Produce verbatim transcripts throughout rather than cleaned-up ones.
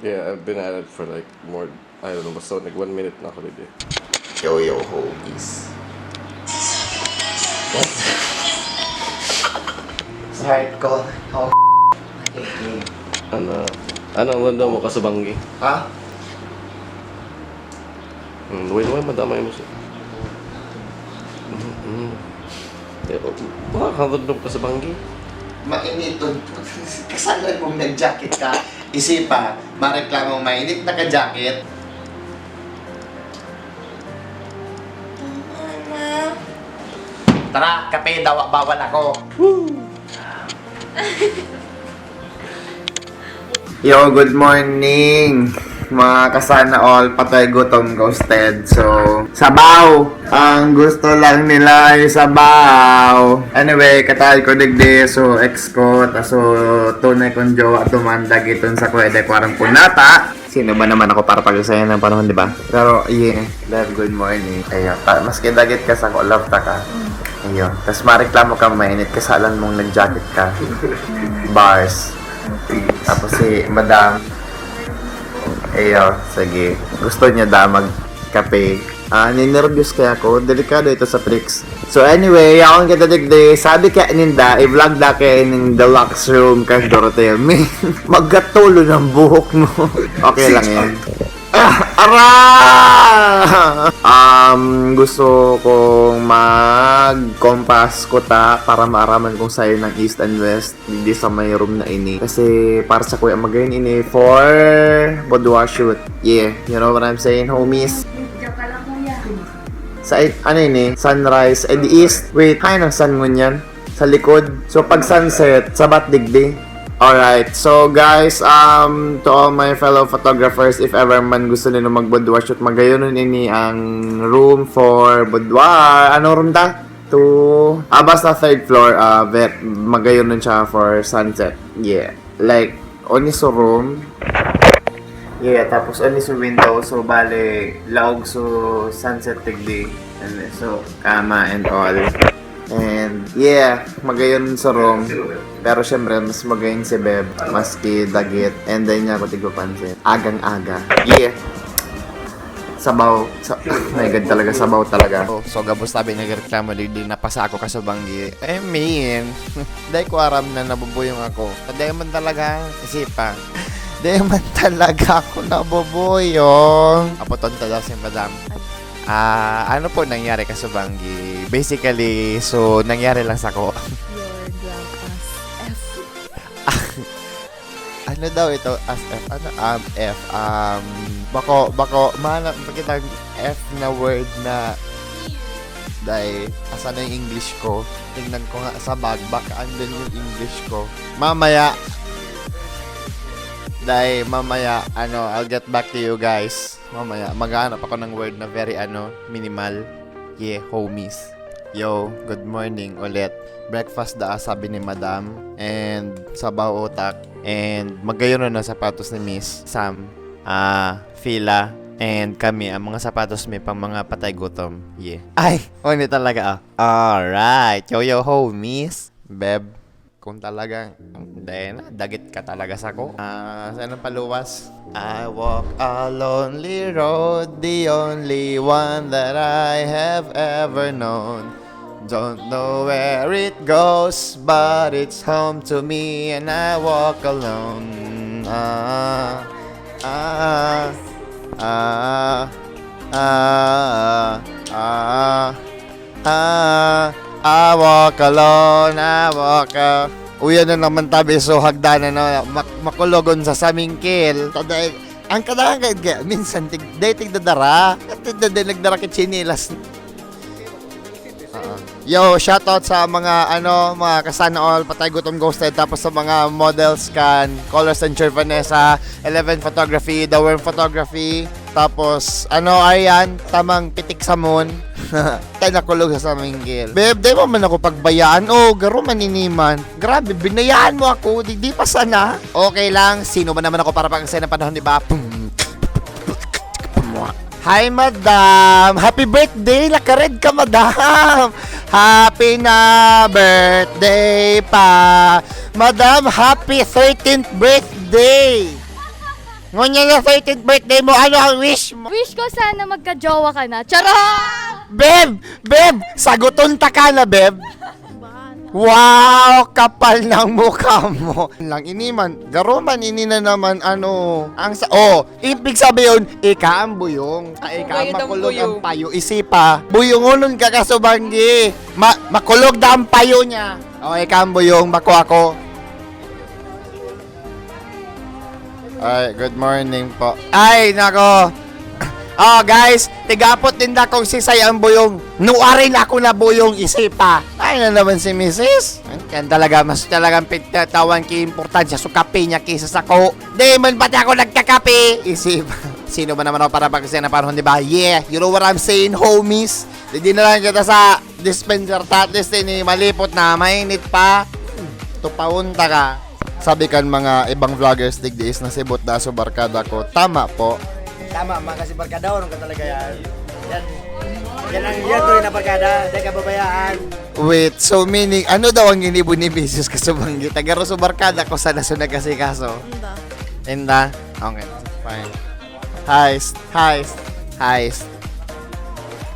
Yeah, I've been at it for like more, I don't know, basta nag one minute na ako dito. Yo, yo, homies. Sa heart ko, oh, nakikinig. Ano, ano ang daw mo kasubanggi? Ha? Hmm, wait, wait, madamay mo siya. Mm, mm. Eh, oh, baka ka daw kasubanggi? Mainiton. Kasalan mong nag-jacket ka. Isipa, mareklamo mainit, naka-jacket. Tama na. Tara, kape, dawa, bawal ako. Yo, good morning, mga kasana all, patay gutom, ghosted. So, sabaw! Ang gusto lang nila ay sabaw. Anyway, katay ko digdi, so ex ko, ta so tunay kong jowa, tumanda giton sa kuwede kwarang punata. Sino ba naman ako para pag-asayan ng panahon, di ba? Pero, yeah, love, good morning. Ayun, ta, maski dagit ka sa ko, love ta ka. Ayun, tas mareklamo ka, mainit, kasalan mong nag-jacket ka. Bars. Tapos si madam, ayo, sige. Gusto niya da magkape. Ah, ninervyos kaya ako. Delikado ito sa tricks. So anyway, yaon kita digdi. Sabi kaya ninda, i-vlog da kaya in the lux room kan Dorothea. May magkatulo ng buhok mo. Okay lang yan. Ah, ara! Um, gusto kong mag-compass kuta para maaraman kung saan ang east and west. Digdi sa may room na ini. Kasi para sa kuya, magayon ini for boudoir shoot. Yeah, you know what I'm saying, homies? Diyan ka lang, kuya. Sa, ano ini? Sunrise. Eh, the east. Wait, hay ng sun ngunyan. Sa likod. So, pag sunset, sabat digdi. Alright. So, guys, um, to all my fellow photographers, if ever man gusto nila mag-boudoir shoot, magayon ini ang room for boudoir. Ano room ta? To, ah, basta third floor, ah, ver-, magayon nun siya for sunset. Yeah. Like, only sa room. Yeah, tapos only sa window. So, bale, laog so sunset digdi. And so, kama and all. And, yeah, magayon sa room. Pero syempre, mas magayon si Beb, maski dagit. And then niya ako tigpapansin. Agang-aga. Yeah. Sabaw. Sa, my God talaga, sabaw talaga. Oh, so, gabos tabi nagreklamo, di, di napasa ako kasubanggi. I mean, dahil ko aram na nabubuyong ako. Dahil man talaga, isipa. Dahil man talaga ako nabubuyong. Apo, tonto daw si madam. Ah, ano po nangyari kasubanggi? Basically, so, nangyari lang sa ko. Your grandpa's F. Ano daw ito? As F? Ano? Um, F. Um, bako, bako, mahanap ba kitang F na word na dai, asa na yung English ko? Tingnan ko nga sa bag, baka andun yung English ko. Mamaya, dai, mamaya, ano, I'll get back to you guys. Mamaya, maghahanap ako ng word na very, ano, minimal. Yeah, homies. Yo, good morning ulit. Breakfast daa, sabi ni Madam. And sabaw utak. And magayon na sapatos ni Miss Sam. Ah, Fila. And kami, ang mga sapatos mi pang mga patay gutom. Yeah. Ay, uni talaga ah. Alright. Yo, yo, homies. Beb. Kung talagang, hindi na, dagit ka talaga sa ko. Ah, saan ang paluwas? I walk a lonely road, the only one that I have ever known. Don't know where it goes, but it's home to me and I walk alone. Ah, ah, ah, ah, ah, ah, I walk alone, I walk a- Uyan na naman tabi so hagdanan na mak- makulogon sa samingkil. Taday, ang kadangay kaya, minsan tig, day tigdadara. Tigdaday nagdara kay chinelas. Oo. Yo, shoutout sa mga ano, mga kasana all, patay gutom ghosted, tapos sa mga models kan Color Century Vanessa, Eleven Photography, The Worm Photography, tapos ano, Arian, tamang pitik sa moon. Tayo nakulog sa samingkil. Beb, di mo man ako pagbayaan. Oh, garo maniniman. Grabe, binayaan mo ako. Di, di pa sana. Okay lang, sino ba naman ako para pag-asay ng panahon, di ba? Pum. Hi, madam! Happy birthday! Naka-red ka, madam! Happy na birthday pa! Madam, happy thirteenth birthday! Ngunyan na thirteenth birthday mo, ano ang wish mo? Wish ko sana magka-jowa ka na. Charot! Beb! Beb! Saguton ta ka na, Beb! Wow! Kapal ng mukha mo! Lang ini man, garo man ini na naman, ano, ang sa... Oh, ibig sabihin, ika ang buyong. Sa ika, Buyong ang makulog ang buyong. Payo. Isipa, buyongonon ka, kasubanggi. Ma- makulog na ang payo niya. O, ika ang buyong, bako ako. Ay, good morning po. Ay, nako. Oh, guys, tigapot din na kung sisay ang buyong. Nuarin ako na buyong isipa. Ay na naman si misis. Yan talaga, mas talagang pagtatawan ki importansya sa kape niya kaysa sa ko. Di man pati ako nagkakape. Isip, sino ba naman ako para pagkasiya na panahon, di ba? Yeah, you know what I'm saying, homies? Di, di na lang kita sa dispenser ta, at least ini malipot na, mainit pa. Tupawon ta ka. Sabi kan mga ibang vloggers digdi is nasibot na so barkada ko. Tama po. Tama, mga kasi barkada, ano ka talaga yan? Yan. Yan ang yan tuloy na barkada, di kababayaan. Wait, so meaning, ano daw ang ginibo ni misis kasubanggi? Taga Rosso Barkada ko sa naso nagkasikaso. Inda. Inda? Okay, fine. Heist, heist, heist.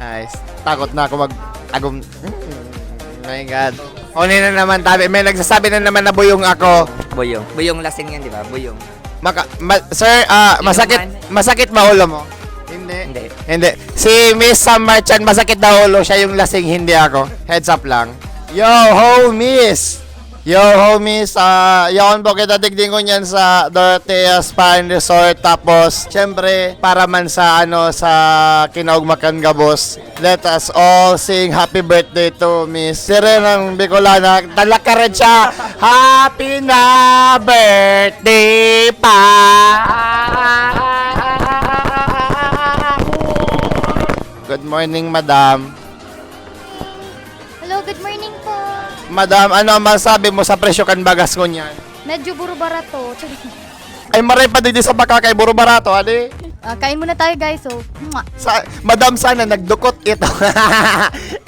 Heist. Takot na ako mag-agom. Mm, my God. Uni na naman, tabi. May nagsasabi na naman na buyong ako. Buyong. Buyong lasing yan, di ba? Buyong. Maka, ma- sir, ah, Inuman. Masakit, masakit ba ulo mo? Hindi. Hindi. Hindi. Si Miss Sam Marchan, masakit daw ulo. Siya yung lasing, hindi ako. Heads up lang. Yo, ho, Miss. Yo, homies, ah, yaon po kita digdi ngunyan sa Dorotea Spa and Resort. Tapos, syempre, para man sa, ano, sa kinaugmakan gabos, let us all sing happy birthday to Miss Sirenang Bicolana. Talakaran siya, happy na birthday pa! Good morning, madam. Hello, good morning po. Madam, ano ang masabi mo sa presyo kan bagas ngunyan? Medyo buro barato. Ay, maray pa digdi sa baka kay buro barato, ali? Ah, kain muna tayo, guys. So, mwah. Sa, madam, sana nagdukot ito.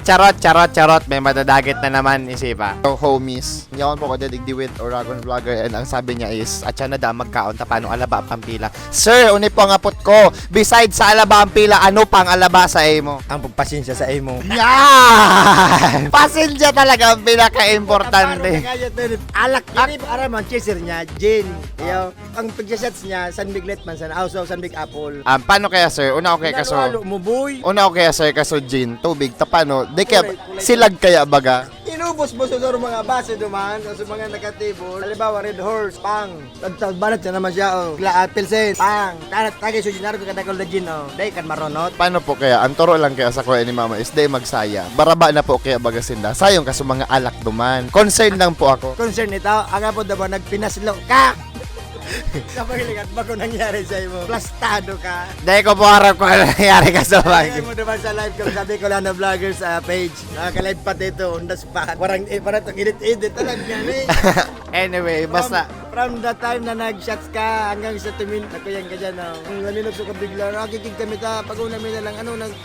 Charot, charot, charot. May madadagit na naman, isipa. So, homies. Yaon po ko digdi with Oragon Vlogger, and ang sabi niya is, "Atya na da, magkaon ta, paano alaba, Pampila?" Sir, uni po ang apot ko. Besides sa alaba ang pila, ano pang alaba sa imo? Ang pagpasensya sa imo. Yan! Pasensya talaga ang pinaka-importante. Tapos, kaya, pero alak, Ak- ini, aram ang chaser niya, gin. Iyo, ang pagsa-shots niya, San Mig Light man, San Ausaw, San Mig Apple. Ah, paano kaya, sir? Una okay kaso, Halo-halo mo, boy. Una okay, sir, kaso gin, tubig, tapano? Di kaya, Kulay, kulay. Silag kaya baga? Inubos mo sa mga baso duman, o sa mga nakatibol. Halimbawa, Red Horse, pang. Tagtag balat siya naman siya, oh. Gla-, ah, Pilsen, pang. Tanat, tagay, susinaro ka kadakol na gin, oh. Dai kan maronot. Paano po kaya? Ang turo lang kaya sa kuya ni mama is dai magsaya. Baraba na po kaya baga sinda. Sayang ka sa mga alak duman. Concern lang po ako. Concern ito, ang apo daw ba nagpinaslo ka? Kapag ligat ba kung nangyari sa imo? Plastado ka. Dai ko po harap kung ano nangyari ka sa Kaya bagay. Mo naman sa live ko, sabi ko lang na vloggers ah, page. Nakaka-live pa dito, on the spot. Parang, eh, parang itong edit-edit talaga yan eh. Anyway, basta From the time na nag-shots ka hanggang sa tumin, nakuyan ka dyan, oh. Ang naminot sa kabigla, nakikig kami ta, pag-una mi na lang, ano, nag-,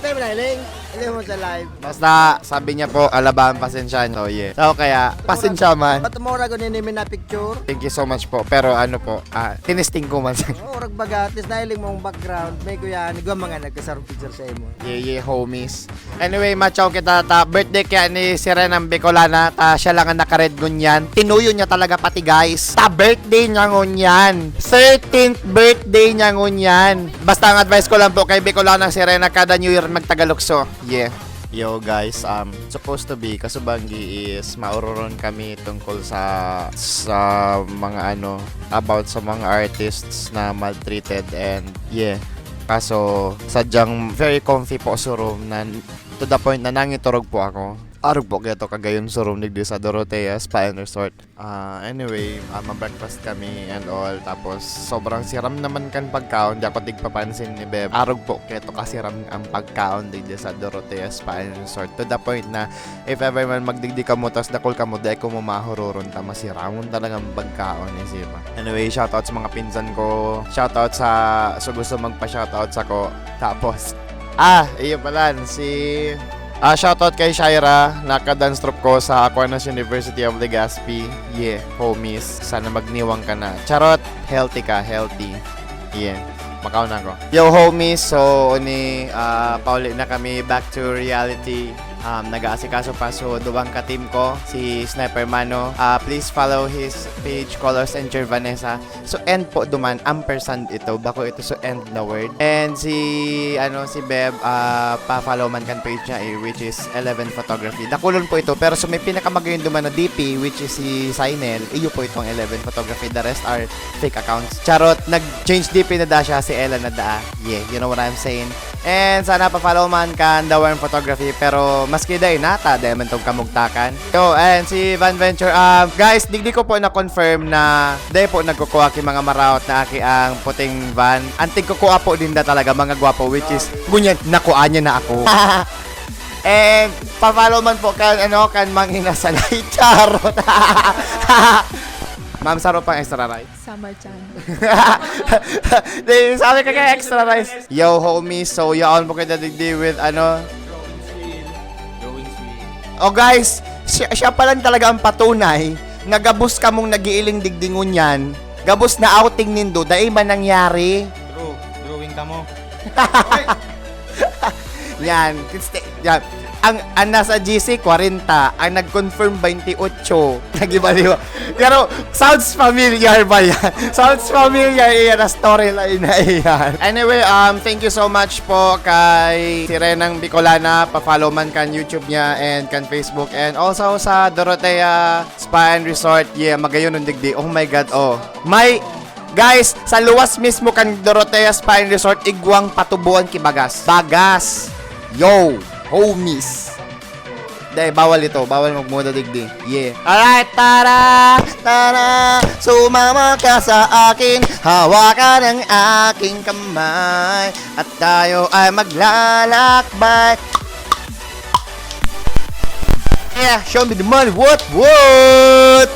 tayo na, Ling? Alam mo sa live. Basta, sabi niya po, alaba ang pasensya. So, yeah. So, kaya, pasensya man. Ba't mo ragon ini mi na picture? Thank you so much po. Pero ano po, ah, tinisting ko man sa Oo, rag baga, at least nahiling mo ang background. May kuya, nagwa mga nagkasarong picture sa imo. Yeah, yeah, homies. Anyway, machaw kita ta birthday kaya ni Sirenang Bicolana, ta siya lang ang naka-red ngunyan. Tinuyo niya talaga pati, guys. Ta birthday niya ngunyan. Thirteenth birthday niya ngunyan. Basta ang advice ko lang po kay Bicolanang Sirena, kada New Year magtagalukso. Yeah. Yo guys, um, supposed to be, kasubanggi is maururon kami tungkol sa, sa mga ano, about sa mga artists na maltreated and yeah. Kaso, sadyang very comfy po sa room na to the point na nangiturog po ako. Arog po kaya to kagayon sa room digdi sa Dorotea Spa and Resort. Ah, anyway, ah, ma-breakfast kami and all. Tapos, sobrang siram naman kan pagkaon. Di ako tigpapansin ni Beb. Arog po kaya to kasiram ang pagkaon digdi sa Dorotea Spa and Resort. To the point na, if ever man magdigdi kamo, tas dakul kamo, di ko mo mahururon ta. Masiramon talagang pagkaon, isipa. Anyway, shoutout sa mga pinsan ko. Shoutout sa, sa gusto magpa-shoutout sa ko. Tapos, ah, iyo pala, si Ah, shoutout kay Shaira, naka-dance troupe ko sa Aquinas University of Legazpi. Yeah, homies, sana magniwang ka na. Charot, healthy ka, healthy. Yeah, makaw na ako. Yo, homies, so, ni, ah, pauli na kami back to reality. Um, nag-aasikaso pa, so, duwang ka-team ko, si Sniper Mano. Ah, please follow his page, Colors and Jer Vanessa. So, and po duman, ampersand ito, bako ito so and na word. And si, ano, si Beb, ah, pa-follow man kan page niya, eh, which is Eleven Photography. Dakulon po ito, pero so may pinakamagayon duman na D P, which is si Sinel, iyo po itong Eleven Photography. The rest are fake accounts. Charot, nag-change D P na da siya, si Ella na daa. Yeah, you know what I'm saying? And sana pa-follow man kan The Worm Photography, pero maski dai nata, dai man tong kamugtakan. Yo, and si Van Venture, um, guys, digdi ko po na-confirm na dai po nagkukuha ki mga maraot na aki ang puting van. Ang tigkukuha po dinda talaga, mga gwapo, which is, ngunyan, nakuha niya na ako. And pa-follow man po kan, ano, kan Mang Inasalay. Charot. Ma'am, saro pang extra rice. Summer chan. Di, sabi ka kaya extra rice. Yo, homie, so yaon po kita digdi with, ano? Drawing sweet. Drawing sweet. Oh, guys, siya, siya pa lang talaga ang patunay na gabos kamong nag-iiling digdi ngunyan. Gabos na outing nindo, dai man nangyari. True. Drawing ka mo. Yan. It's the- yan. Ang, ang nasa G C, kwarenta. Ang nag-confirm, twenty-eight. Nagibaliw. Pero, sounds familiar ba yan? Sounds familiar iyan na storyline na iyan. Anyway, um, thank you so much po kay Sirenang Bicolana. Pa-follow man kan YouTube niya and kan Facebook. And also sa Dorotea Spa and Resort. Yeah, magayon ang digdi. Oh my God, oh. May Guys, sa luwas mismo kan Dorotea Spa and Resort, igwang patubuan ki bagas. Bagas! Yo! Homies! Dai, bawal ito. Bawal magmuda digdi. Yeah. Alright, tara! Tara! Sumama ka sa akin. Hawakan ang aking kamay. At tayo ay maglalakbay. Yeah, show me the money. What? What?